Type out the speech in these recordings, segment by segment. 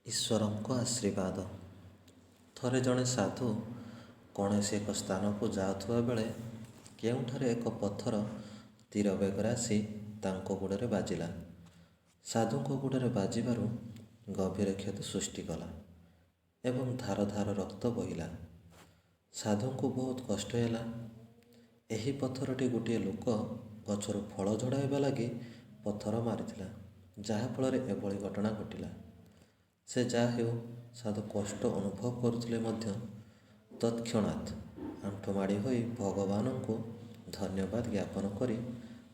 ଈଶ୍ୱରଙ୍କ ଆଶୀର୍ବାଦ। ଥରେ ଜଣେ ସାଧୁ କୌଣସି ଏକ ସ୍ଥାନକୁ ଯାଉଥିବା ବେଳେ କେଉଁଠାରେ ଏକ ପଥର ତୀର ବେଗରେ ଆସି ତାଙ୍କ ଗୋଡ଼ରେ ବାଜିଲା। ସାଧୁଙ୍କ ଗୋଡ଼ରେ ବାଜିବାରୁ ଗଭୀର କ୍ଷତ ସୃଷ୍ଟି କଲା ଏବଂ ଧାର ଧାର ରକ୍ତ ବହିଲା। ସାଧୁଙ୍କୁ ବହୁତ କଷ୍ଟ ହେଲା। ଏହି ପଥରଟି ଗୋଟିଏ ଲୋକ ଗଛରୁ ଫଳ ଝଡ଼ାଇବା ଲାଗି ପଥର ମାରିଥିଲା, ଯାହାଫଳରେ ଏଭଳି ଘଟଣା ଘଟିଲା। ସେ ଯାହା ହେଉ, ସାଧୁ କଷ୍ଟ ଅନୁଭବ କରୁଥିଲେ ମଧ୍ୟ ତତ୍କ୍ଷଣାତ୍ ଆଣ୍ଠୁମାଡ଼ି ହୋଇ ଭଗବାନଙ୍କୁ ଧନ୍ୟବାଦ ଜ୍ଞାପନ କରି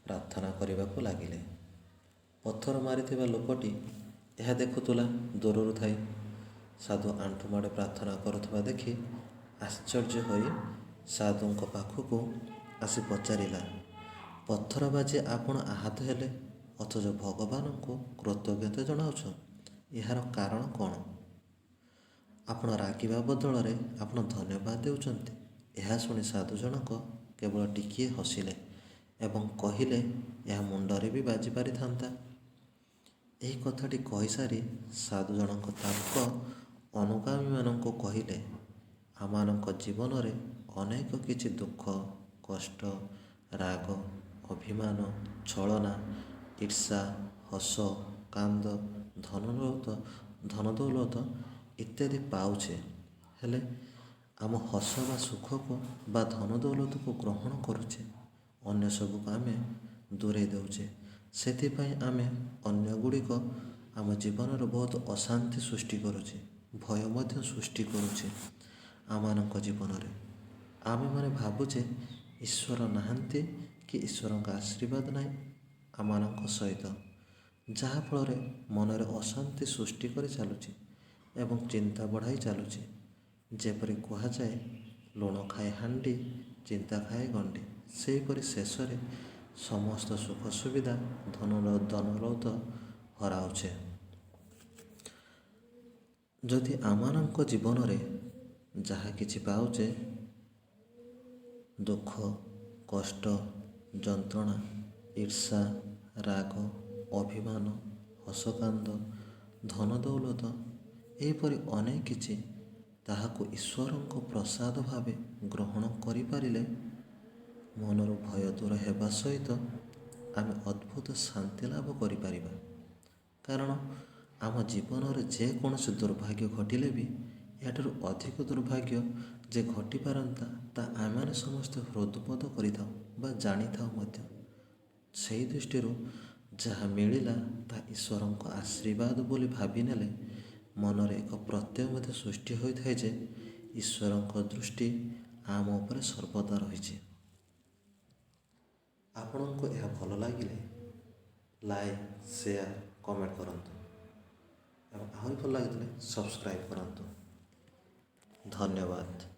ପ୍ରାର୍ଥନା କରିବାକୁ ଲାଗିଲେ। ପଥର ମାରିଥିବା ଲୋକଟି ଏହା ଦେଖୁଥିଲା ଦୂରରୁ ଥାଇ। ସାଧୁ ଆଣ୍ଠୁମାଡ଼ି ପ୍ରାର୍ଥନା କରୁଥିବା ଦେଖି ଆଶ୍ଚର୍ଯ୍ୟ ହୋଇ ସାଧୁଙ୍କ ପାଖକୁ ଆସି ପଚାରିଲା, ପଥର ବାଜି ଆପଣ ଆହତ ହେଲେ, ଅଥଚ ଭଗବାନଙ୍କୁ କୃତଜ୍ଞତା ଜଣାଉଛ, ଏହାର କାରଣ କ'ଣ? ଆପଣ ରାଗିବା ବଦଳରେ ଆପଣ ଧନ୍ୟବାଦ ଦେଉଛନ୍ତି। ଏହା ଶୁଣି ସାଧୁ ଜଣକ କେବଳ ଟିକିଏ ହସିଲେ ଏବଂ କହିଲେ, ଏହା ମୁଣ୍ଡରେ ବି ବାଜି ପାରିଥାନ୍ତା। ଏହି କଥାଟି କହିସାରି ସାଧୁ ଜଣକ ତାଙ୍କ ଅନୁଗାମୀମାନଙ୍କୁ କହିଲେ, ଆମମାନଙ୍କ ଜୀବନରେ ଅନେକ କିଛି ଦୁଃଖ, କଷ୍ଟ, ରାଗ, ଅଭିମାନ, ଛଳନା, ଈର୍ଷା, ହସ, କାନ୍ଦ, ଧନ ଦୌଲତ ଇତ୍ୟାଦି ପାଉଛେ। ହେଲେ ଆମ ହସ ବା ସୁଖକୁ ବା ଧନ ଦୌଲତକୁ ଗ୍ରହଣ କରୁଛେ, ଅନ୍ୟ ସବୁକୁ ଆମେ ଦୂରେଇ ଦେଉଛେ। ସେଥିପାଇଁ ଆମେ ଅନ୍ୟ ଗୁଡ଼ିକ ଆମ ଜୀବନରେ ବହୁତ ଅଶାନ୍ତି ସୃଷ୍ଟି କରୁଛି, ଭୟ ମଧ୍ୟ ସୃଷ୍ଟି କରୁଛି ଆମମାନଙ୍କ ଜୀବନରେ। ଆମେମାନେ ଭାବୁଛେ ଈଶ୍ୱର ନାହାନ୍ତି କି ଈଶ୍ୱରଙ୍କ ଆଶୀର୍ବାଦ ନାହିଁ ଆମମାନଙ୍କ ସହିତ, ଯାହାଫଳରେ ମନରେ ଅଶାନ୍ତି ସୃଷ୍ଟି କରି ଚାଲୁଛି ଏବଂ ଚିନ୍ତା ବଢ଼ାଇ ଚାଲୁଛି। ଯେପରି କୁହାଯାଏ, ଲୁଣ ଖାଏ ହାଣ୍ଡି, ଚିନ୍ତା ଖାଏ ଗଣ୍ଡି, ସେହିପରି ଶେଷରେ ସମସ୍ତ ସୁଖ ସୁବିଧା, ଧନ ଦୌଲତ ହରାଉଛେ। ଯଦି ଆମମାନଙ୍କ ଜୀବନରେ ଯାହା କିଛି ପାଉଛେ, ଦୁଃଖ, କଷ୍ଟ, ଯନ୍ତ୍ରଣା, ଈର୍ଷା, ରାଗ, ଅଭିମାନ, ହସକାନ୍ଦ, ଧନ ଦୌଲତ, ଏହିପରି ଅନେକ କିଛି, ତାହାକୁ ଈଶ୍ୱରଙ୍କ ପ୍ରସାଦ ଭାବେ ଗ୍ରହଣ କରିପାରିଲେ ମନରୁ ଭୟ ଦୂର ହେବା ସହିତ ଆମେ ଅଦ୍ଭୁତ ଶାନ୍ତି ଲାଭ କରିପାରିବା। କାରଣ ଆମ ଜୀବନରେ ଯେକୌଣସି ଦୁର୍ଭାଗ୍ୟ ଘଟିଲେ ବି ଏହାଠାରୁ ଅଧିକ ଦୁର୍ଭାଗ୍ୟ ଯେ ଘଟିପାରନ୍ତା, ତା ଆମେମାନେ ସମସ୍ତେ ହୃଦବୋଧ କରିଥାଉ ବା ଜାଣିଥାଉ ମଧ୍ୟ। ସେହି ଦୃଷ୍ଟିରୁ ଯାହା ମିଳିଲା ତାହା ଈଶ୍ୱରଙ୍କ ଆଶୀର୍ବାଦ ବୋଲି ଭାବିନେଲେ ମନରେ ଏକ ପ୍ରତ୍ୟୟ ମଧ୍ୟ ସୃଷ୍ଟି ହୋଇଥାଏ ଯେ ଈଶ୍ୱରଙ୍କ ଦୃଷ୍ଟି ଆମ ଉପରେ ସର୍ବଦା ରହିଛି। ଆପଣଙ୍କୁ ଏହା ଭଲ ଲାଗିଲେ ଲାଇକ୍, ସେୟାର, କମେଣ୍ଟ କରନ୍ତୁ ଏବଂ ଆହୁରି ଭଲ ଲାଗିଥିଲେ ସବସ୍କ୍ରାଇବ୍ କରନ୍ତୁ। ଧନ୍ୟବାଦ।